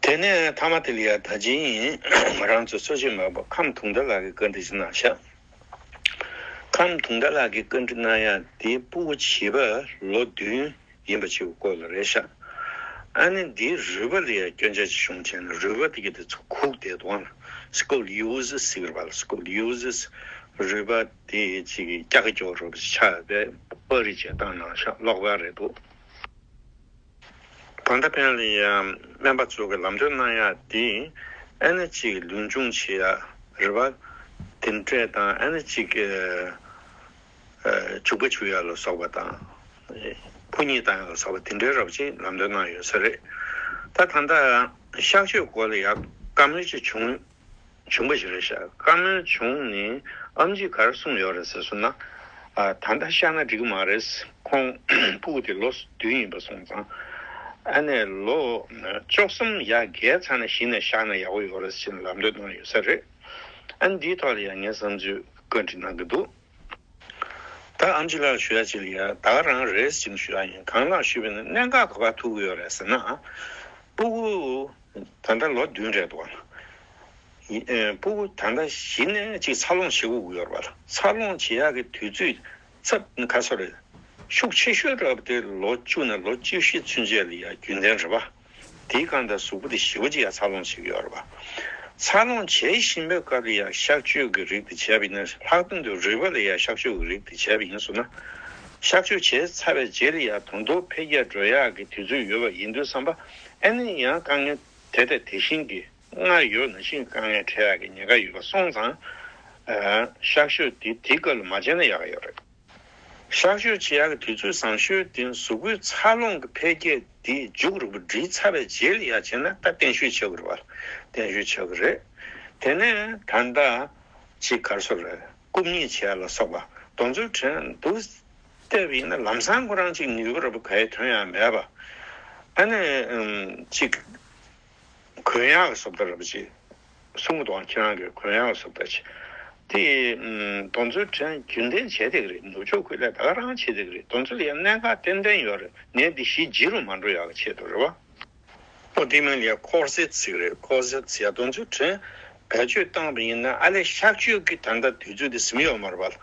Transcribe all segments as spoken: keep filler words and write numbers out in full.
དེ་ནས་མཐའ་མ་དེ་ལ་ཡ་ད་ཅིང་ང་རང་ཚོ་སོ་སྐྱེས་མ་པ་ཁམས་དུང་ཟླ་ལགས་ཀྱིས་བཀའ་འདྲི་ཞིག་གནང་ཤག་ཁམས་དུང་ཟླ་ལགས་ཀྱིས་བཀའ་འདྲི་གནང་ཡ་དེ་སྤུ་གུ་བྱིས་པ་ལོ་བདུན་ཡིན་པ་ཅིག་གི་སྐོར་ལ་རེད་ཤག་ཨ་ནི་འདིའི་རུས་པ་ལ་ཡ་སྐྱོན་ཆ་ཅིག་བྱུང་བྱས་ན་རུས་པ་དེ་གི་དེ་ཚོ་ཁུག་བསྡད་འདུག་ཨང་། སྐོལ་ཡུ་ཟི་ཟེར་གི་རེད་པ། སྐོལ་ཡུ་ཟི། རུས་པ་དེ་ཅིག་སྐྱ་ཀ་སྐྱོ་རུ་ཆགས་པའི་པར་རིས་བྱས་བཏང་གནང་ཤག་ཀློག་པ་རེད་འདུག་ད་ལྟ་ཕན་ལ་ཡང་སྨན་པ་ཚོ་གི་ལམ་སྟོན་གནང་ཡག་དེ་ཨ་ནི་ཅིག་ལུས་སྦྱོང་བྱེད་ཡག་རེད་པ། དེ་འདྲས་དང་ཨ་ནི་ཅིག་ཨ་བྱུག་པ་བྱུག་ཡག་ལ་སོགས་པ་དང་ཕོ་ཉ་བཏང་ཡག་ལ་སོགས་པ་དེ་འདྲའི་རབ་ཅིག་ལམ་སྟོན་གནང་ཡོད་ས་རེད། ད་ད་ལྟ་གཤག་བཅོས་སྐོར་ལ་ཡག་བཀའ་མོལ་ཅིག་བྱུང་། བྱུང་བ་ཞིག་རེད་ཤག་བཀའ་མོལ་བྱུང་ནས་ཨེམ་ཆིས་ག་རེ་གསུངས་ཡོད་རེད་ཟེར་སོང་ན། ཨ་ད་ལྟ་གཤག་ན་འགྲིག་གི་མ་རེད། ཁོང་སྤུ་གུ་དེ་ལོ་བདུན་ཡིན་པ་སོང་ཙང་། ཨ་ནི་ལོ་བཅུ་གསུམ་ཡར་བརྒལ་ཚར་ནས་གཞི་ནས་གཤག་ན་ཡག་པོ་ཡོད་རེད་ཟེར་ནས་ལམ་སྟོན་གནང་ཡོད་ས་རེད། ཨ་ནི་འདིའི་ཐོག་ལ་ཡང་ངའི་བསམ་ཚུལ་བཀའ་འདྲི་གནང་གི་འདུག་ད་ཨེམ་ཆི་ལགས་ཞུ་ཡ་ཅིག་ལ་ཡ་ད་ག་རང་རེད་ཟེར་ནས་ཞུ་ཡ་ཡིན། གང་ལགས་ཞུས་པ་ཡིན་ན་གནད་འགག་ག་པར་ཐུག་གི་ཡོད་རེད་ཟེར་ན། སྤུ་གུ་ད་ལྟ་ལོ་བདུན་རེད་འདུག་ག་ཡིན། ཨེ། སྤུ་གུ་ད་ལྟ་གཞི་ནས་ཅིག་འཚར་ལོངས་བྱེད་དགོས་ཀྱི་ཡོད་རེད་པ། འཚར་ལོངས་བྱེད་ཡག་གི་དུས་ཚོད་ཚབ་ཁ་སོ་རེད། ཤུགས་ཆེ་ཤོས་འདྲ་པོ་དེ་ལོ་བཅུ་ནས་ལོ་བཅུ་བཞི་ཚུན་ཆད་ལ་ཡ་རྒྱུན་ལྡན་རེད་པ། དེའི་སྒང་དང་གཟུགས་པོ་དེ་ཞེ་པོ་ཅིག་ཡ་འཚར་ལོངས་བྱེད་ཀྱི་ཡོད་རེད་པ། འཚར་ལོངས་བྱེད་བཞིན་པའི་སྐབས་ལ་ཡ་གཤག་བཅོས་ཀྱི་རིགས་དེ་བྱས་པ་ཡིན་ན། ལྷག་དོན་དུ་རུས་པ་ལ་ཡ་གཤག་བཅོས་ཀྱི་རིགས་དེ་བྱས་པ་ཡིན་སོང་ན། གཤག་བཅོས་བྱས་ཚར་བའི་རྗེས་ལ་ཡ་ད་དུང་འཕེལ་རྒྱས་འགྲོ་ཡག་གི་དུས་ཚོད་ཡོད་པ་ཡིན་དུས་ཙམ་པ། ཨ་ནི་ཡང་དཀའ་ངལ་དེ་དང་དེ་བཞིན་གྱི་སྔར་ཡོད་ནང་བཞིན་དཀའ་ངལ་འཕྲད་ཡག་གི་ཉེན་ཁ་ཡོད་པ་སོང་ཙང་། ཨ། གཤག་བཅོས་དེ་དེའི་སྐབས་ལ་མ་བྱས་ན་ཡག་གི་ཡོད་རེད། གཤག་བཅོས་བྱེད་ཡག་གི་དུས་ཚོད་བཟང་ཤོས་དེ་གཟུགས་པོའི་འཚར་ལོངས་ཀྱི་འཕེལ་རྒྱས་དེ་མཇུག་རིང་པོ་སྒྲིལ་ཚར་བའི་རྗེས་ལ་ཡ་བྱས་ན་ད་བརྟན་ཤོས་ཆགས་ཀྱི་རེད་པ། བརྟན་ཤོས་ཆགས་ཀྱི་རེད། དེ་ནས་ད་ལྟ་ཅིག་ག་རེ་ཟེར་རེད། རྐུབ་བརྙེས་བྱེད་ཡག་ལ་སོགས་པ་དེ་ཚོའི་གྲས་འདུག་བལྟས་པ་ཡིན་ན་ལམ་སང་ཁོ་རང་ཅིག་ནུས་པ་ར་བ་ག་ཡེ་ཐོན་ཡག་མེད་པ། ཨ་ནི་ཨམ་ཅིག་གོན་ཡག་གི་བཟོ་ལྟ་ར་བ་ཅིག་གསུང་གི་འདུག་ཁྱེད་རང་གི་གོན་ཡག་གི་བཟོ་ལྟ་ཅིག་དེ་ཨམ་དེ་ཚོའི་གྲས་རྒྱུན་ལྡན་བྱས་བསྡད་ཀྱི་རེད། ནུབ་ཕྱོགས་ཁུལ་ལ་ད་ག་རང་བྱས་བསྡད་ཀྱི་རེད། དེ་ཚོ་ལ་ཡང་གནད་འགག་ཏན་ཏན་ཡོད་རེད། ནད་འདི་གཞི་ལྗིད་རུ་མ་འགྲོ་ཡག་གི་ཆེད་དུ་རེད་པ། ཨོ་དེ་མིན་ལ་ཡ་ཁོར་སེ་ཊི་ཟེར་གི་རེད། ཁོར་སེ་ཊི་ཟེར་ཡ་དེ་ཚོའི་གྲས་བེད་སྤྱོད་བཏང་པ་ཡིན་ན་ཨ་ལས་གཤག་བཅོས་ཀྱི་ད་ལྟ་དུས་ཚོད་དེ་ཟིན་ཡོད་མ་རེད་པ།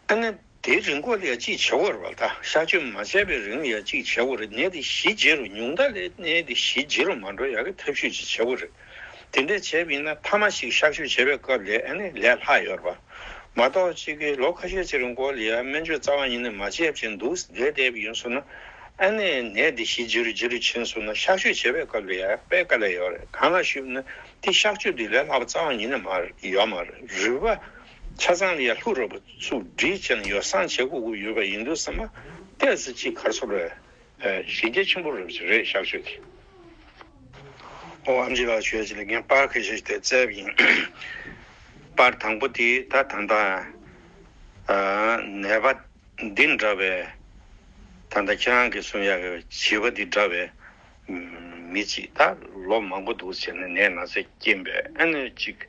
ཨ་ནི་དེའི་རིང་གོ་ལ་ཡ་ཅིག་བྱེད་དགོས་རེད་པ། ད་གཤག་བཅོས་མ་བྱས་པའི་རིང་ལ་ཡ་ཅིག་བྱེད་དགོས་རེད། ནད་དེ་གཞི་ལྗིད་རུ་ཉུང་མཐའ་ལ་ནད་དེ་གཞི་ལྗིད་རུ་མ་འགྲོ་ཡག་གི་ཐབས་ཤེས་ཅིག་བྱེད་དགོས་རེད། དེ་འདྲས་བྱས་པ་ཡིན་ན་མཐའ་མ་ཞིག་གཤག་བཅོས་བྱེད་པའི་སྐབས་ལ་ཨ་ནི་ལས་སླ་ཡོད་རེད་པ། མ་གཏོགས་ཅིག་གི་ལོ་ཁ་ཤས་ཅིག་རིང་གོ་ལ་ཡ་སྨན་བཅོས་རྩ་བ་ཉིད་ནས་མ་བྱས་པ་བྱས་འདུག་བསྡད་བསྡད་པ་ཡིན་སོང་ན། ཨ་ནི་ནད་དེ་གཞི་ལྗིད་རུ་ལྗིད་རུ་ཕྱིན་སོང་ན་གཤག་བཅོས་བྱེད་པའི་སྐབས་ལ་ཡ་དཔེ་དཀའ་ལས་ཡོད་རེད། གང་ལགས་ཞུས་ན་དེ་གཤག་བཅོས་དེ་ལས་སླ་པོ་རྩ་བ་ཉིད་ནས་མ་ཡོད་མ་རེད། རུས་པ་ཆ་ཚང་ལ་ཡ་ལྷུ་རུ་བ་ཚུགས་སྒྲིལ་བྱས་ནས་ཡོ་བསྲང་བྱེད་དགོས་ཀྱི་ཡོད་པ་ཡིན་དུས་ཙམ་པ་ཏོག་ཙམ་ཅིག་ག་རེ་ཟེར་རེད། ཨ། གཞི་རྒྱ་ཆེན་པོ་རེད་རེད་གཤག་བཅོས་དེ། ཨོ་ཨེམ་ཆི་ལགས་ཞུ་ཡ་ཅིག་ལ་ངས་པར་ཁ་ཤས་ཤིག་དེ་བཙལ་བ་ཡིན། པར་དང་པོ་དེ་ད་ད་ལྟ་ཨ་ནད་པ་འདི་འདྲ་བའི་ད་ལྟ་ཁྱེད་རང་གིས་གསུང་ཡག་གི་བྱིས་པ་འདི་འདྲ་བའི་མི་གཅིག་ད་ལོ་མང་པོ་འདུག་བྱས་ནས་ནད་ན་ཚ་རྐྱེན་པས་ཨ་ནི་གཅིག་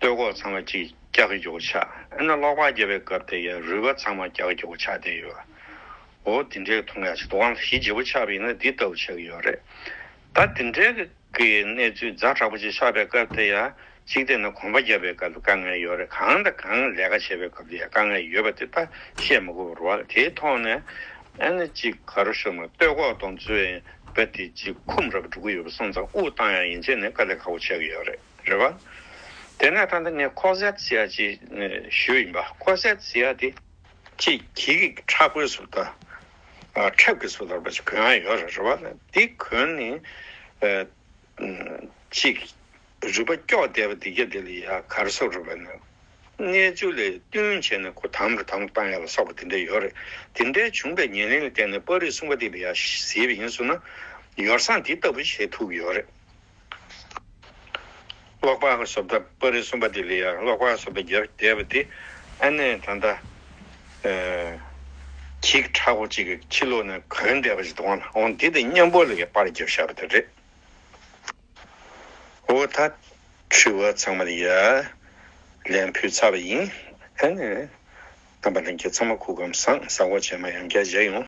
ལྟོས་ཀོག་ཚང་མ་གཅིག་སྐྱ་ཀ་སྐྱོ་པོ་ཆགས། ཨ་ནི་གློག་པར་བརྒྱབ་པའི་སྐབས་དེ་ཡང་རུས་པ་ཚང་མ་སྐྱ་ཀ་སྐྱོ་པོ་ཆགས་བསྡད་ཡོད། འོ་དེ་འདྲའི་མཐོང་ཡག་ཅིག་འདུག་ག་གཞི་ལྗིད་པོ་ཆགས་པ་ཡིན་ན་འདི་ལྟ་བུ་ཆགས་ཀྱི་ཡོད་རེད། ད་དེ་འདྲའི་གི་གནས་ཚུལ་ཛ་དྲག་པོ་ཅིག་ཆགས་པའི་སྐབས་དེ་ཡང་གཅིག་བལྟས་ན་གོམ་པ་བརྒྱབ་པའི་སྐབས་ལ་དཀའ་ངལ་ཡོད་རེད། གང་དང་གང་ལས་ཀ་བྱེད་པའི་སྐབས་ལ་ཡང་དཀའ་ངལ་ཡོད་པ་དེ་ད་བཤད་མི་དགོས་པ་རེད་པ། དེའི་ཐོག་ནས་ཨ་ནི་གཅིག་ག་རེ་ཞུ་དགོས། ལྟོས་ཀོག་དང་ཚོས་པ་དེ་གཅིག་འཁུམས་རབས་འགྲོ་གི་ཡོད་པ་སོང་ཙང་དབུགས་བཏང་ཡག་ཡན་ཆད་ནས་དཀའ་ལས་ཁག་པོ་ཆགས་ཀྱི་ཡོད་རེད། རེད་པ། དེ་ནས་ད་ལྟ་ངས་ཁོར་སེ་ཊི་ཟེར་ཡག་ཅིག་ཞུས་ཡིན་པ། ཁོར་སེ་ཊི་ཟེར་ཡག་དེ་ཅིག་གྱི་གི་ཁྲག་པོའི་བཟོ་ལྟ། ཨ། ཁྲབ་ཀྱི་བཟོ་ལྟ་བ་ཅིག་གོན་ཡག་ཡོད་རེད། རེད་པ། དེ་གོན་ནས་ཨ་ཅིག་རུས་པ་སྐྱོ་བསྡད་པ་དེ་ག་དེ་ལ་ཡ་ག་རེ་ཟེར་རེད་པ་ན། གནས་ཚུལ་ལ་བསྟུན་བྱས་ནས་ཁོ་དམ་རུ་དམ་བཏང་ཡག་ལ་སོགས་པ་དེ་འདྲ་ཡོད་རེད། དེ་འདྲའི་བྱུང་བའི་ཉེར་ལེན་ལ་བརྟེན་ནས་པར་རིས་གསུམ་པ་དེ་ལ་ཡ་གཟིགས་པ་ཡིན་སོང་ན་ཡོ་བསྲང་དེ་ལྟ་བུ་བྱེད་ཐུབ་ཀྱི་ཡོད་རེད། གློག་པར་གྱི་བཟོ་ལྟ། པར་རིས་གསུམ་པ་དེ་ལ་ཡང་གློག་པར་བཟོ་ལྟ་བརྒྱབ་བསྡད་པ་དེ་ཨ་ནི་ད་ལྟ་ཨ་གྱི་གི་ཁྲག་པོ་གཅིག་གི་ཕྱི་ལོགས་ནས་གོན་བསྡད་པ་ཞིག་འདུག་ག་འོ་འདི་དང་མཉམ་པོ་ལ་གི་པར་བརྒྱབ་བཞག་པ་དེ་རེད། འོ་ད་དྲི་བ་ཚང་མ་ལ་ཡ་ལན་ཕུལ་ཚར་བ་ཡིན། ཨ་ནི་རྣམ་པ་ལྷན་རྒྱས་ཚང་མ་སྐུ་ཁམས་བཟང་། གཟའ་འཁོར་རྗེས་མ་ཡང་བསྐྱར་མཇལ་ཡོང་།